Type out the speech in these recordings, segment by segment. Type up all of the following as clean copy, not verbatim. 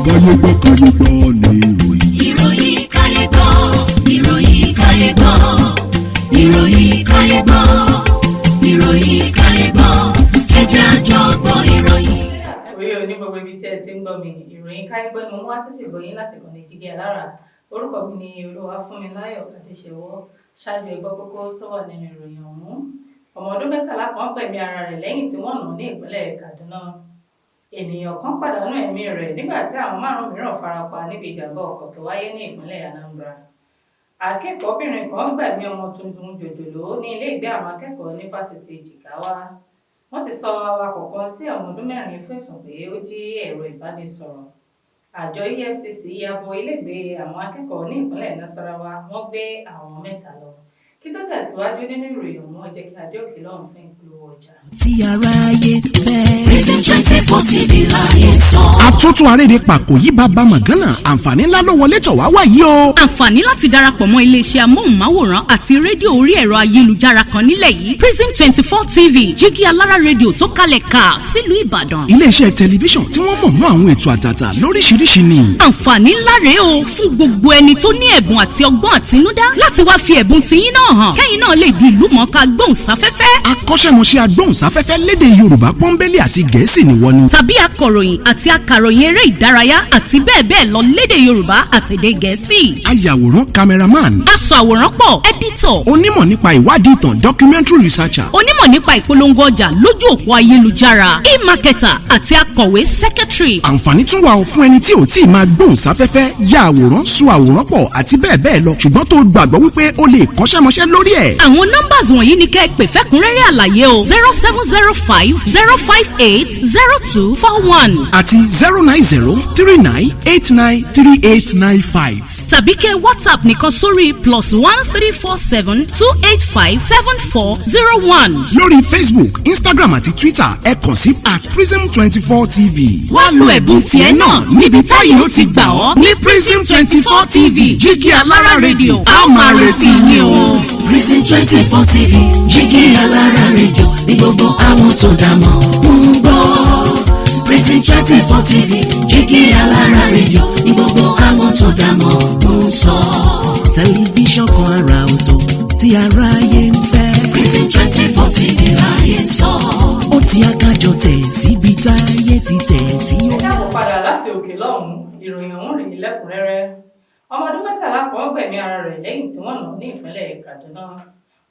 Káyé gbọ́, káyé gbọ́ ní ìròyìn. Ìròyìn káyé gbọ́, ìròyìn káyé gbọ́, ìròyìn káyé gbọ́, ìròyìn káyé gbọ́, ẹ jẹ́ a jọ gbọ́ ìròyìn. Àsìkò yìí ò ní gbogbo ibi tí ẹ ti ń gbọ́ mi. Ìròyìn káyégbọ́ ni mo wá sí ti ìgbọ̀yìn láti kàn ní Jígí Alára. Orúkọ mi ni Olúwafúnmiláyọ̀ Adéṣèwọ́. Ṣáájú, ẹ gbọ́ kókó tó wà nínú ìròyìn ọ̀hún. Ọmọ ọdún 13 kan gbẹ̀mí ara rẹ̀ lẹ́yìn tí wọ́n nà ní ìpínlẹ̀ Kaduna. Ènìyàn kan pàdánù ẹ̀mí rẹ̀ nígbà tí àwọn márùn-ún mìíràn farapa níbi ìjàmbá ọkọ̀ tó wáyé ní ìpínlẹ̀ Anambra. Akẹ́kọ̀ọ́bìnrin kan gbẹ̀mí ọmọ tuntun jòjòló ní ilé ìgbé àwọn akẹ́kọ̀ọ́ ní Fásitì Jigawa. Wọ́n ti sọ awakọ̀ kan sí ẹ̀wọ̀n ọdún 4 fún ẹ̀sùn pé ó jí ẹ̀rọ ìbánisọ̀rọ̀. Àjọ EFCC ya bo ilégbèé àwọn akẹ́kọ̀ọ́ ní ìpínlẹ̀ Nasarawa, wọ́n gbé àwọn mẹ́ta lọ. Kí tó tẹ̀síwájú nínú ìròyìn ọ̀hún, ẹ jẹ́ kí a dé òkè lọ́hùn fún ìpolówó ọjà. Tí aráyé fẹ́. Prism 24 TV láyé sọ. Àtúntún arédè pàkó yí bàbá mọ̀gánà, àǹfààní ńlá ló wọlé tọ̀ wá wá yìí o. Àǹfààní láti darapọ̀ mọ́ iléeṣẹ́ amóhùnmáwòrán àti rédíò orí ẹ̀rọ ayélujára kan nílẹ̀ yìí, Prism 24 TV, Jígí Alára Rédíò tó kalẹ̀ ká sílùú Ìbàdàn. Iléeṣẹ́ tẹlifíṣàn tí wọ́n mọ̀ mọ́ àwọn ètò àtàtà lóríṣiríṣi ni. Àǹfààní ńlá rèé o fún gbogbo ẹni tó ní ẹ̀bùn àti ọgbọ́n àtinúdá láti wá fi ẹ̀bùn tiyín náà hàn, kẹ́yìn náà lè di ìlú mọ̀ọ́ká gbóhùnsáfẹ́fẹ́. Akọ́ṣẹ́mọṣẹ́ agbóhùnsáfẹ́fẹ́ lédè Yorùbá pọ́nbélé àti Gẹ̀ẹ́sì ni wọ́n ní. Tàbí akọ̀ròyìn àti akàròyìn eré ìdárayá àti bẹ́ẹ̀ bẹ́ẹ̀ lọ lédè Yorùbá àtèdè Gẹ̀ẹ́sì. Ayàwòrán, cameraman. Aṣọ àwòrán pọ̀, editor. Onímọ̀ nípa ìwádìí ìtàn, documentary researcher. Onímọ̀ nípa ìpolongo ọjà lójú òpó ayélujára, e-marketer, àti akọ̀wé, secretary. Àǹfààní tún wà fún ẹni tí ò tí ì máa gbóhùn sáfẹ́fẹ́, ya àwòrán, sọ àwòrán pọ̀ àti bẹ́ẹ̀ bẹ́ẹ̀ lọ, ṣùgbọ́n tó gbàgbọ́ wípé ó lè kọ́ṣẹ́mọṣẹ́ lórí ẹ̀. Àwọn numbers wọ̀nyí ni kẹ́ ẹ pè fẹ́kúnrẹ́rẹ́ àlàyé o: 07050580241 àti 09039893895. Tàbí kẹ́ WhatsApp nìkan sórí +13472857401. Lórí Facebook, Instagram àti Twitter, ẹ kàn sí @prism24tv. Wá lo ẹ̀bùn tiẹ̀ náà níbi táyé ó ti gbà ọ́ ní Prism 24 TV, Jígí Alára Rédíò. A ó máa retí yín o. Prism 24 TV, Jígí Alára Rédíò ní gbogbo àwọn tó dá mọ̀ ń gbọ́. Prism 24 TV, Jígí Alára Rédíò ní gbogbo àwọn tó dá mọ̀ ń sọ. Tẹlifíṣàn kan àrà ọ̀tọ̀ tí aráyé ń fẹ́. Prism 24 TV láyé sọ. Ó ti akájọ tẹ̀ síbi táyé ti tẹ̀ sí. Ẹ káàbọ̀ padà láti òkè lọ́hùn-ún. Ìròyìn ọ̀hún rèé lẹ́kùnrẹ́rẹ́. Ọmọ ọdún 13 kan gbẹ̀mí ara rẹ̀ lẹ́yìn tí wọ́n nà án ní ìpínlẹ̀ Kaduna.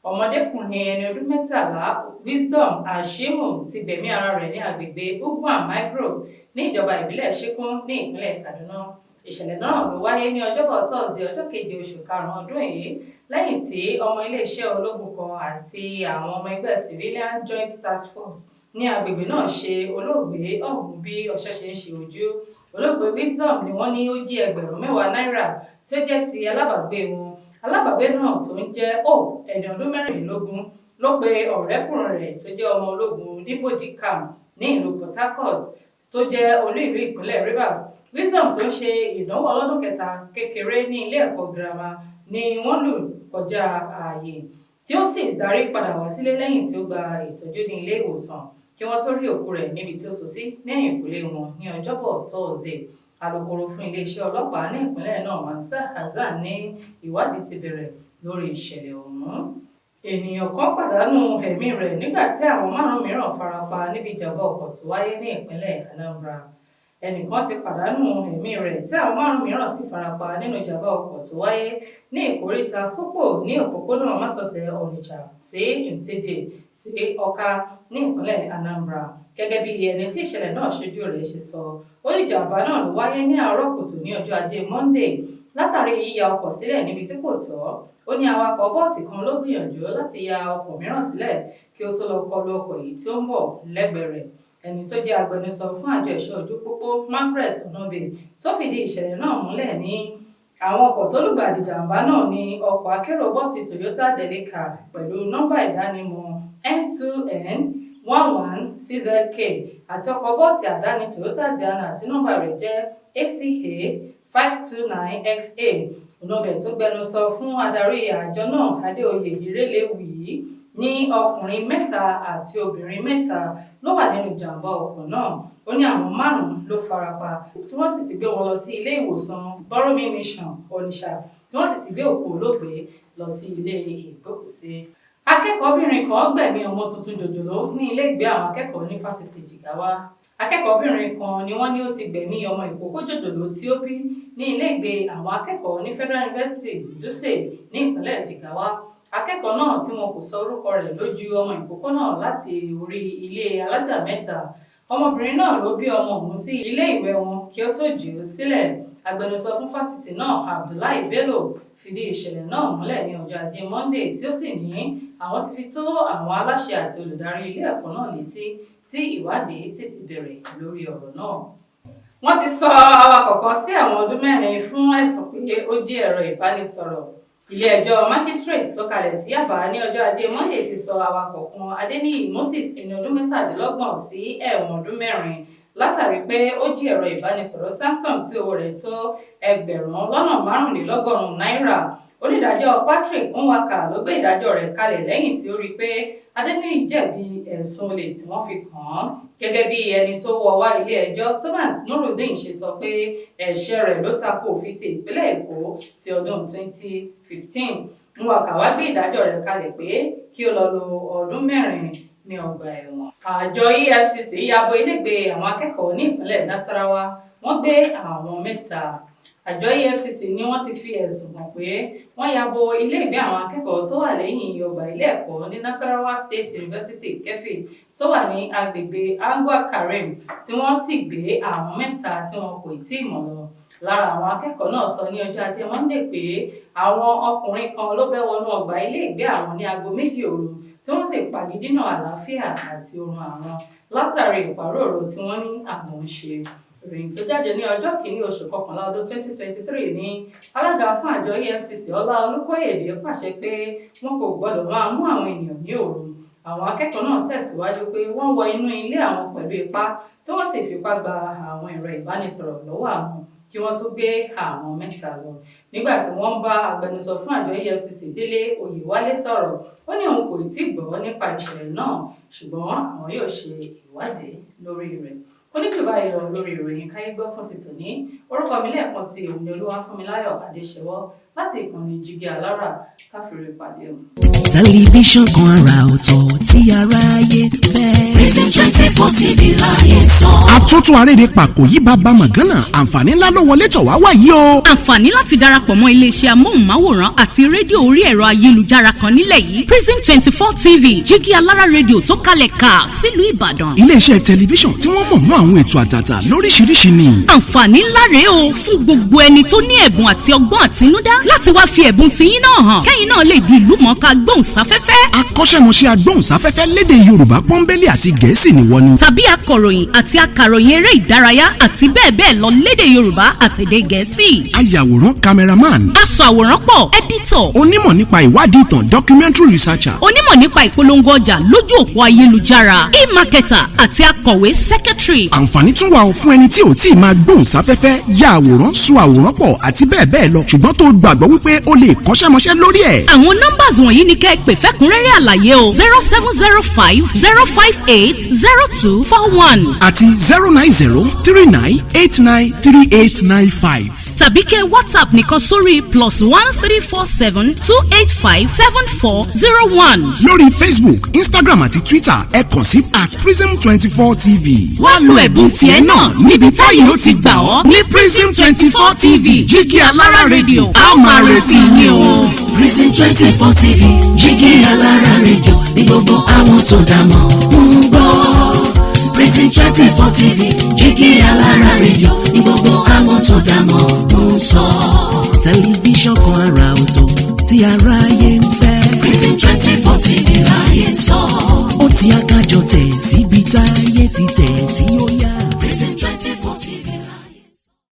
Ọmọdékùnrin ẹni ọdún 13, Wisdom Ashimu, ti gbẹ̀mí ara rẹ̀ ní agbègbè Ugwan Micro ní ìjọba ìbílẹ̀ Chikun ní ìpínlẹ̀ Kaduna. Ìṣẹ̀lẹ̀ náà ló wáyé ní Ọjọ́bọ̀ Tọ́sídẹ̀ẹ́, ọjọ́ 7 oṣù karùn-ún ọdún yìí, lẹ́yìn tí ọmọ iléeṣẹ́ ológun kan àti àwọn ọmọ ẹgbẹ́ Civilian Joint Task Force ní agbègbè náà ṣe olóògbé ọ̀hún bí ọṣẹ ṣe ń ṣe ojú. Olóògbé Wisdom ni wọ́n ní ó jí 10,000 náírà tí ó jẹ́ ti alábàágbé wọn. Alábàágbé náà tó ń jẹ́ Hope, ẹni ọdún 24, ló pe ọ̀rẹ́kùnrin rẹ̀ tó jẹ́ ọmọ ológun ní Bode Camp ní ìlú Port Harcourt, tó jẹ́ olú ìlú ìpínlẹ̀ Rivers. Wisdom tó ń ṣe ìdánwò ọlọ́dún kẹta kékeré ní ilé ẹ̀kọ́ girama ni wọ́n lù kọjá ààyè, tí ó sì darí padà wá sílé lẹ́yìn tí ó gba ìtọ́jú ní ilé ìwòsàn, kí wọ́n tó rí òkú rẹ̀ níbi tí ó sùn sí ní ẹ̀yìnkùlé wọn ní Ọjọ́bọ̀ Tọ́sídẹ̀ẹ́. Alūkkóró fún iléeṣẹ́ ọlọ́pàá ní ìpínlẹ̀ náà, Mansur Hassan, ní ìwádìí ti bẹ̀rẹ̀ lórí ìṣẹ̀lẹ̀ ọ̀hún. Ènìyàn kan pàdánù ẹ̀mí rẹ̀ nígbà tí àwọn márùn-ún mìíràn farapa níbi ìjàmbá ọkọ̀ tó wáyé ní ìpínlẹ̀ Anambra. Ẹnìkan ti pàdánù ẹ̀mí rẹ̀ tí àwọn márùn-ún mìíràn sì farapa nínú ìjàmbá ọkọ̀ tó wáyé ní ìkóríta Kópò ní òpópónà másosẹ̀ Onitsha sí Nteje sí Ọ̀ka ní ìpínlẹ̀ Anambra. Gẹ́gẹ́ bí ẹni tí ìṣẹ̀lẹ̀ náà ṣojú rẹ̀ ṣe sọ, ó ní ìjàmbá náà ló wáyé ní àárọ̀ kùtù ní ọjọ́ Ajé Monday látàrí yíya ọkọ̀ sílẹ̀ níbi tí kò tọ́. Ó ní awakọ̀ bọ́ọ̀sì kan ló gbìyànjú láti ya ọkọ̀ mìíràn sílẹ̀ kí ó tó lọ kọlu ọkọ̀ yìí tí ó ń bọ̀ lẹ́gbẹ̀ẹ́ rẹ̀. Ẹni tó jẹ́ agbẹnusọ fún àjọ ẹ̀ṣọ́ ojú pópó, Margaret Onobe, tó fìdí ìṣẹ̀lẹ̀ náà múlẹ̀, ní àwọn ọkọ̀ tó lùgbàdì ìjàmbá náà ní ọkọ̀ akérò bọ́ọ̀sì Toyota Delica pẹ̀lú nọ́mbà ìdánimọ̀ N2N 11 CZK àti ọkọ̀ bọ́ọ̀sì àdáni Toyota Diana tí nọ́mbà rẹ̀ jẹ́ ACA 529 XA. Onobe tó gbẹnusọ fún adarí àjọ náà, Adéoyè Ìrẹ̀lẹ́wì, ní Ní ọkùnrin mẹ́ta àti obìnrin mẹ́ta ló wà nínú ìjàmbá ọkọ̀ náà. Ó ní àwọn márùn-ún ló farapa, tí wọ́n sì ti gbé wọn lọ sí ilé ìwòsàn Boromi Mission, Onitsha, tí wọ́n sì ti gbé òkú olóògbé lọ sí ilé ìgbókùsí. Akẹ́kọ̀ọ́bìnrin kan gbẹ̀mí ọmọ tuntun jòjòló ní ilé ìgbé àwọn akẹ́kọ̀ọ́ ní Fásitì Jigawa. Akẹ́kọ̀ọ́bìnrin kan ni wọ́n ní ó ti gbẹ̀mí ọmọ ìkókó jòjòló tí ó bí ní ilé ìgbé àwọn akẹ́kọ̀ọ́ ní Federal University Dutse ní ìpínlẹ̀ Jigawa. Akẹ́kọ̀ọ́ náà, tí wọn kò sọ orúkọ rẹ̀, ló ju ọmọ ìkókó náà láti orí ilé alájà mẹ́ta. Ọmọbìnrin náà ló bí ọmọ ọ̀hún sí ilé ìwẹ̀ wọn kí ó tó jù ú sílẹ̀. Agbẹnusọ fún fásitì náà, Abdullahi Bello, fìdí ìṣẹ̀lẹ̀ náà múlẹ̀ ní ọjọ́ Ajé Monday, tí ó sì ní àwọn ti fi tó àwọn aláṣẹ àti olùdarí ilé ẹ̀kọ́ náà létí, tí ìwádìí sì ti bẹ̀rẹ̀ lórí ọ̀rọ̀ náà. Wọ́n ti sọ awakọ̀ kan sí ẹ̀wọ̀n ọdún 4 fún ẹ̀sùn pé ó jí ẹ̀rọ ìbánisọ̀rọ̀. Ilé-ẹjọ́ magistrate sọ̀kalẹ̀ sí Yàbá ní ọjọ́ Ajé Monday ti sọ awakọ̀ kan, Adéníyì Moses, ẹni ọdún 27, sí ẹ̀wọ̀n ọdún 4 látàrí pé ó jí ẹ̀rọ ìbánisọ̀rọ̀ Samsung tí owó rẹ̀ tó 5,500,000 náírà. Onídàájọ́ Patrick Nwaka ló gbé ìdájọ́ rẹ̀ kalẹ̀ lẹ́yìn tí ó rí i pé Adéníyì jẹ̀bi ẹ̀sùn olè tí wọ́n fi kàn án. Gẹ́gẹ́ bí ẹni tó wọ́ wá ilé ẹjọ́, Thomas Nurudeen, ṣe sọ pé ẹ̀ṣẹ̀ rẹ̀ ló tako òfin ti ìpínlẹ̀ Èkó ti ọdún 2015. Nwaka wá gbé ìdájọ́ rẹ̀ kalẹ̀ pé kí ó lọ lo ọdún 4 ní ọgbà ẹ̀wọ̀n. Àjọ EFCC yabo ilégbèé àwọn akẹ́kọ̀ọ́ ní ìpínlẹ̀ Nasarawa, wọ́n gbé àwọn mẹ́ta. Àjọ EFCC ni wọ́n ti fi ẹ̀sùn kàn pé wọ́n ya bo iléègbé àwọn akẹ́kọ̀ọ́ tó wà lẹ́yìn ọgbà ilé ẹ̀kọ́ ní Nasarawa State University, Keffi, tó wà ní agbègbè Angwa Karim, tí wọ́n sì gbé àwọn mẹ́ta tí wọn kò tí ì mọ̀ lọ. Lára àwọn akẹ́kọ̀ọ́ náà sọ ní ọjọ́ Ajé Monday pé àwọn ọkùnrin kan ló bẹ́ wọnú ọgbà iléègbé àwọn ní aago 2 òru, tí wọ́n sì pagidínà àlàáfíà àti oorun àwọn látàrí ìpàróòrò tí wọ́n ní àwọn ń ṣe. Ìròyìn tó jáde ní ọjọ́ 1 oṣù kọkànlá ọdún 2023 ní alága fún àjọ EFCC, Ọlá Olùkóyèdè, pàṣẹ pé wọn kò gbọdọ̀ máa mú àwọn ènìyàn ní òru. Àwọn akẹ́kọ̀ọ́ náà tẹ̀síwájú pé wọ́n wọ inú ilé àwọn pẹ̀lú ipá, tí wọ́n sì fipá gba àwọn ẹ̀rọ ìbánisọ̀rọ̀ lọ́wọ́ àwọn kí wọ́n tó gbé àwọn mẹ́ta lọ. Nígbà tí wọ́n ń bá agbẹnusọ fún àjọ EFCC, Délé Oyèwálé, sọ̀rọ̀, ó ní òun kò tí ì gbọ́ nípa ìṣẹ̀lẹ̀ náà, ṣùgbọ́n àwọn yóò ṣe ìwádìí lórí rẹ̀. Oníjù báyìí lọ lórí ìròyìn káyé gbọ́ fún ti tòní. Orúkọ mi lẹ́ẹ̀kan sí òun ni Olúwafúnmiláyọ̀ Adéṣẹwọ́ láti ìkànnì Jígí Alára. Káfíńrè pàdé o. Tẹlifíṣàn kan àrà ọ̀tọ̀ tí aráyé fẹ́. Prism 24 TV láyé sọ. Àtúntò arédè pàkó yí bàbá mọ̀gánà, àǹfààní ńlá ló wọlé tọ̀ wá wá yìí o. Àǹfààní láti darapọ̀ mọ́ iléeṣẹ́ amóhùnmáwòrán àti rédíò orí ẹ̀rọ ayélujára kan nílẹ̀ yìí, Prism 24 TV, Jígí Alára rédíò tó kalẹ̀ ká sílùú Ìbàdàn. Iléeṣẹ́ tẹlifíṣàn tí wọ́n mọ̀ mọ́ àwọn ètò àtàtà lóríṣiríṣi ni. Àǹfààní ńlá rèé o fún gbogbo ẹni tó ní ẹ̀bùn àti ọgbọ́n àtinúdá láti wá fi ẹ̀bùn tiyín náà hàn, kẹ́yìn náà lè di ìlú mọ̀ọ́ká gbóhùnsáfẹ́fẹ́. Akọ́ṣẹ́mọṣẹ́ agbóhùnsáfẹ́fẹ́ lédè Yorùbá pọ́nbélé àti Gẹ̀ẹ́sì ni wọ́n ní. Tàbí akọ̀ròyìn àti akàròyìn eré ìdárayá àti bẹ́ẹ̀ bẹ́ẹ̀ lọ lédè Yorùbá àtèdè Gẹ̀ẹ́sì. Ayàwòrán, cameraman. Aṣọ àwòrán pọ̀, editor. Onímọ̀ nípa ìwádìí ìtàn, documentary researcher. Onímọ̀ nípa ìpolongo ọjà lójú òpó ayélujára, e-marketer, àti akọ̀wé, secretary. Àǹfààní tún wà fún ẹni tí ò tí ì máa gbóhùnsáfẹ́fẹ́, ya àwòrán, sọ àwòrán pọ̀ àti bẹ́ẹ̀ bẹ́ẹ̀ lọ, ṣùgbọ́n tó gbàgbọ́ wípé ó lè kọ́ṣẹ́mọṣẹ́ lórí ẹ̀. Àwọn numbers wọ̀nyí ni kẹ́ ẹ pè fẹ́kúnrẹ́rẹ́ àlàyé o: 07050580241 àti 09039893895. Tàbí kẹ́ WhatsApp nìkan sórí +13472857401. Lórí Facebook, Instagram àti Twitter, ẹ kàn sí @prism24tv. Wá lo ẹ̀bùn tiẹ̀ náà níbi táyé ó ti gbà ọ́ ní Prism 24 TV, Jígí Alára rédíò. A ó máa retí yín o. Prism 24 TV, Jígí Alára rédíò ní gbogbo àwọn tó dá mọ̀ ń gbọ́. Prism 24 TV, Jígí Alára rédíò ní gbogbo àwọn tó dá mọ̀ ń sọ. Tẹlifíṣàn kan àrà ọ̀tọ̀ tí aráyé